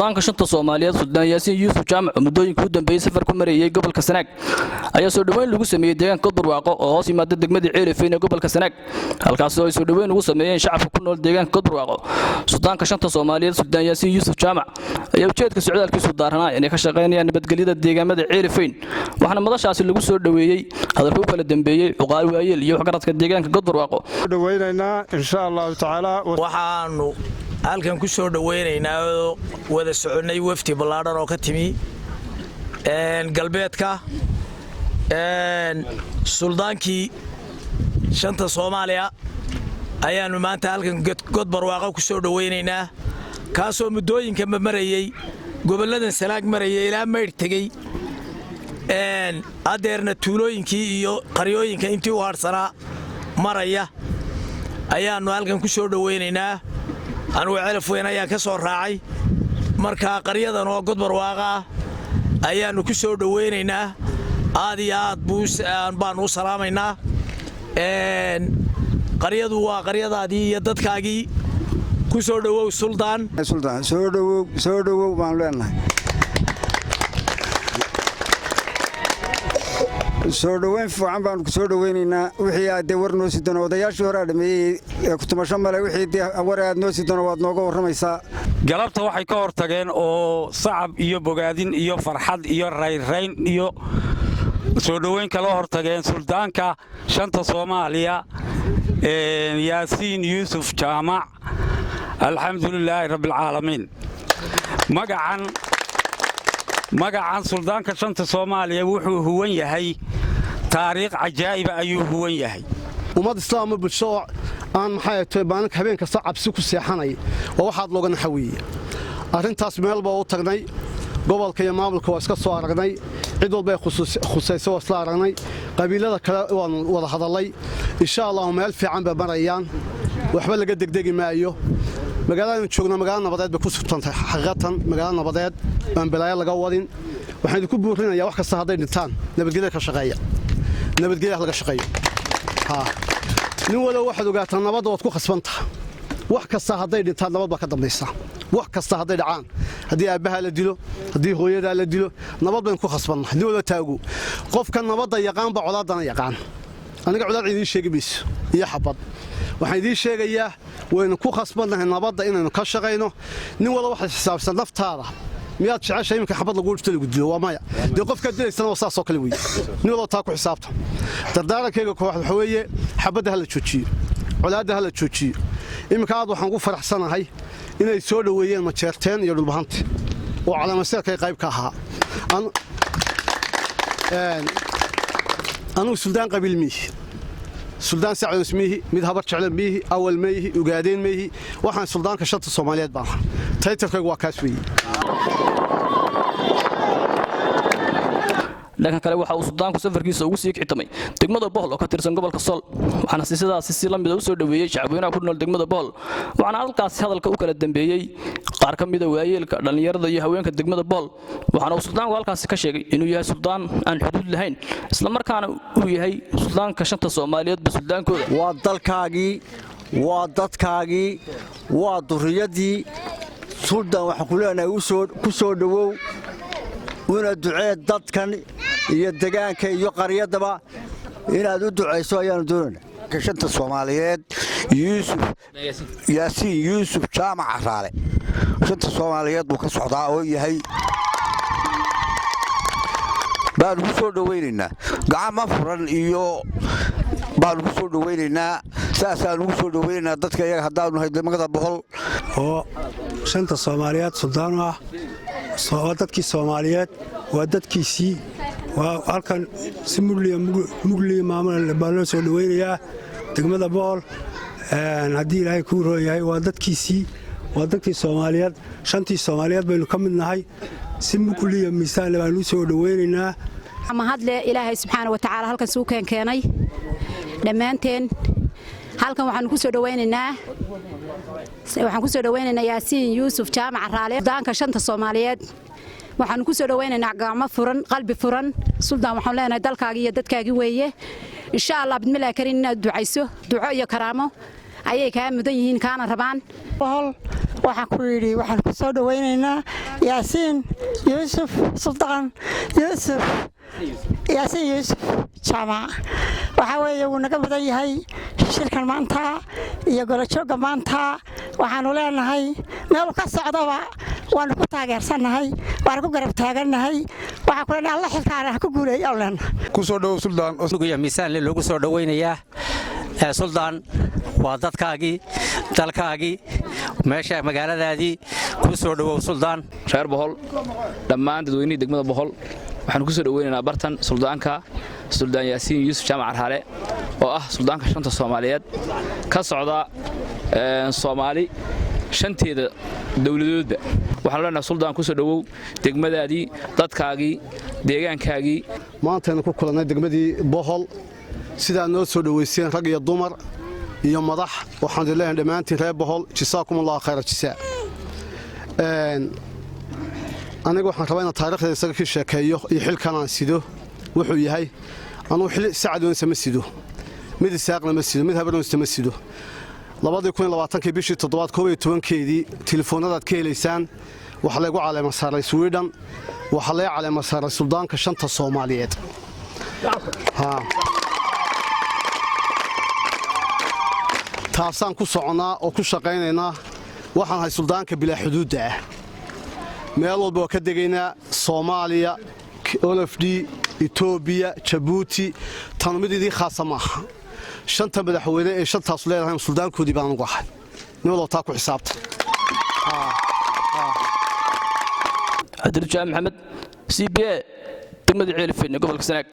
Suldaanka shanta Soomaaliyeed, Suldaan Yaasiin Yuusuf Jaamac, oo muddooyinka u dambeeyey safar ku marayay gobolka Sanaag, ayaa soo dhoweyn lagu sameeyey deegaanka Godbarwaaqo oo hoos yimaada degmadii Ceelifeyn ee gobolka Sanaag, halkaas oo ay soo dhoweyn ugu sameeyeen shacabka ku nool deegaanka Godbarwaaqo. Suldaanka shanta Soomaaliyeed, Suldaan Yaasiin Yuusuf Jaamac, ayaa ujeedka socdaalkiisu daaranaa inay ka shaqaynayaan nabadgelyada deegaamada Ceelifeyn, waxaana madashaasi lagu soo dhoweeyey hadalka u kala dambeeyey cuqaal, waayeel iyo waxgaradka deegaanka Godbarwaaqo. Dhawaynaynaa insha Allahu tacaala. Waxaanu halkan ku soo dhowaynaynaa oo wada soconnay wafdi ballaadhan oo ka timi galbeedka, suldaankii shanta Soomaaliya ayaannu maanta halkan Godbarwaaqo ku soo dhowaynaynaa, kaasoo muddooyinkanba marayey gobolladan Sanaag, marayay ilaa Maydh tegey, haddeerna tuulooyinkii iyo qaryooyinka intii u hadhsanaa maraya ayaannu halkan ku soo dhowaynaynaa. Anugu Celaf Weyn ayaan ka soo raacay, marka qaryadan oo Godbarwaaqa ah ayaannu ku soo dhowaynaynaa. Aad iyo aad baannu u salaamaynaa. Qaryadu waa qaryadaadii iyo dadkaagii. Ku soo dhowow, suldaan. Suldaan, soo dhowow, soo dhowow baanu leenahay. Soo dhoweyn fiican baanu ku soo dhoweynaynaa. Wixii aad dee war noo sidano, odayaashii horaa dhameeyey ee kutumasho male. Wixii dee war aad noo sidano waad nooga warramaysaa. Galabta waxay ka hortageen oo sacab iyo bogaadin iyo farxad iyo raynrayn iyo soo dhoweyn kala hortageen suldaanka shanta Soomaaliya, Yaasiin Yuusuf Jaamac. Alxamdulilaahi rabbialcaalamiin. Magacan suldaanka shanta Soomaaliya wuxuu huwan yahay taariikh cajaa'iba ayuu huwan yahay. Ummad islaama, bulsho oo aan maxay tahay maalinka habeen kasta cabsi ku seexanay oo waxaad looga naxa weeye arrintaas. Meel baa u tagnay, gobolka iyo maamulka waa iska soo aragnay, cid walba ay khusayso waa isla aragnay, qabiilada kale waanu wada hadallay. Insha Allahu meel fiican bay marayaan, waxba laga degdegi maayo. Magaaladaynu joogno magaalo nabadeed bay ku sugtantahay, xaqiiqatan magaalo nabadeed aan balaayo laga wadin. Waxaan idinku buurinayaa, wax kasta hadday dhintaan, nabadgelya ka shaqeeya, nabadgelya laga shaqeeyo. Nin walow waxaad ogaataa nabadda waad ku khasbantaha. Wax kasta hadday dhintaan, nabad baa ka dambaysa. Wax kasta hadday dhacaan, haddii aabbahaa la dilo, haddii hooyadaa la dilo, nabad baynu ku khasbannahay. Nin walba taagu, qofka nabadda yaqaan baa colaadana yaqaan. Aniga colaad idiin sheegi mayso iyo xabad. Waxaan idiin sheegayaa waynu ku khasbannahay nabadda inaynu ka shaqayno. Nin walba waxaad xisaabsan naftaada. Miyaad jecesha iminka xabad lagu dhifto, lagu dilo? Waa maya. Dee qofkaad dilaysana waa saasoo kale weeye. Nin walba taa ku xisaabta. Dardaarankayga kooxd waxa weeye xabadda ha la joojiyo, colaadda ha la joojiyo. Iminka aad waxaan ugu faraxsanahay inay soo dhoweeyeen Majeerteen iyo Dhulbahante oo calaamaseerkay qayb ka ahaa. Anugu suldaan qabiil miihi, suldaan Sacdoos miihi, mid Habar Jecle miihi, Awal meyhi, Ugaadeen meyhi. Waxaan suldaanka shanta Soomaaliyeed baan ahaa. Taytarkaygu waa kaas weeye. Dhanka kale, waxa uu suldaanku safarkiisa ugu sii kicitamay degmada Bohol oo ka tirsan gobolka Sool, waxaana si sidaasi si la mida u soo dhoweeyey shacabweynaha ku nool degmada Bohol. Waxaana halkaasi hadalka u kala dambeeyey qaar ka mida waayeelka, dhallinyarada iyo haweenka degmada Bohol. Waxaana uu suldaanku halkaasi ka sheegay inuu yahay suldaan aan xuduud lahayn, islamarkaana uu yahay suldaanka shanta Soomaaliyeedba suldaankooda. Waa dalkaagii, waa dadkaagii, waa durriyaddii. Suldaan, waxaan ku leenahay ku soo dhowow, una ducee dadkan iyo degaanka iyo qaryaddaba. Inaad u ducayso ayaanu doonayna. Shanta Soomaaliyeed Yuusuf Yaasiin Yuusuf Jaamac Caraale shanta Soomaaliyeed buu ka socdaa oo yahay baanu ku soo dhowaynaynaa. Gacama furan iyo baanu ku soo dhowaynaynaa, saasaanu ugu soo dhowaynaynaa dadka iyaga haddaanu nahay degmada Bohol. Oo shanta Soomaaliyeed suldaanu ah, waa dadkii Soomaaliyeed, waa dadkiisii. Waa halkan si mugliya mugliya maamul baa loo soo dhowaynayaa degmada Bohol. Haddii Ilaahay kuu roon yahay, waa dadkiisii, waa dadkii Soomaaliyeed, shantii Soomaaliyeed baynu ka mid nahay. Si mugliya miisaanle baanu u soo dhowaynaynaa. Mahadle Ilaahay subxaana wa tacaala halkan suu keenkeenay dhammaanteen. Halkan waxaanu ku soo dhowaynaynaa, waxaan ku soo dhowaynaynaa Yaasiin Yuusuf Jaamac Raale, suldaanka shanta Soomaaliyeed. Waxaanu ku soo dhowaynaynaa gacmo furan, qalbi furan. Suldaan, waxaanu leenahay dalkaagii iyo dadkaagii weeye. Insha Allah bidmillahi karin inaad ducayso, duco iyo karaamo ayay kaa mudan yihiin, kaana rabaan. Bohol Waxaan ku yidhi, waxaan ku soo dhowaynaynaa Yaasiin Yuusuf, Suldaan Yuusuf Yaasiin Yuusuf Jaamac. Waxaa weeye, wuu naga mudan yahay shirkan maanta iyo golajoogga maanta. Waxaanu leenahay, meelu ka socdaba waanu ku taageersannahay, waanu ku garab taagannahay. Waxaan ku leenahay, Alla xilkaana ha ku guuleeyo aan leenahay. Ku soo dhowow, Suldaan. Miisaanle loogu soo dhowaynayaa. Suldaan, waa dadkaagii, dalkaagii, meesha magaaladaadii. Ku soo dhowow, Suldaan. Reer Bohol, dhammaan dadweynihii degmada Bohol, waxaanu ku soo dhoweynaynaa bartan suldaanka, Suldaan Yaasiin Yuusuf Jaamac Carhaale, oo ah suldaanka shanta Soomaaliyeed, ka socda Soomaali shanteeda dowladoodba. Waxaanu leenahay, Suldaan, ku soo dhowow degmadaadii, dadkaagii, deegaankaagii. Maantaynu ku kulannay degmadii Bohol. Sidaa noo soo dhowayseen, rag iyo dumar iyo madax, waxaan idin leeyahay dhammaantiin reer Bohol, jasaakum Allahu khayra jasaa. Aniga waxaan rabaa inaan taariikhda isaga ka sheekeeyo iyo xilkan aan sido wuxuu yahay. Anugu xil Sacad Yoonsa ma sido, mid Isaaqna ma sido, mid Habar Yoonsa ma sido. 2020-kii bishii toddobaad 11-keedii, telefoonnadaad ka helaysaan, waxaa laygu caleema saaray Swidhan. Waxaa lay caleema saaray suldaanka shanta Soomaaliyeed. Taasaan ku soconnaa oo ku shaqaynaynaa. Waxaan ahay suldaanka bilaa xuduudda ah. Meel walba waa ka degaynaa: Soomaaliya, NFD, Etoobiya, Jabuuti. Tanu mid idii khaasa maaha. Shanta madaxweyne ee shantaasu leedahay suldaankoodii baan ugu ahay. Nin walba taa ku xisaabta. Cabdirjaam Maxamed, CBA, degmada Ceelifin, gobolka Sanaag.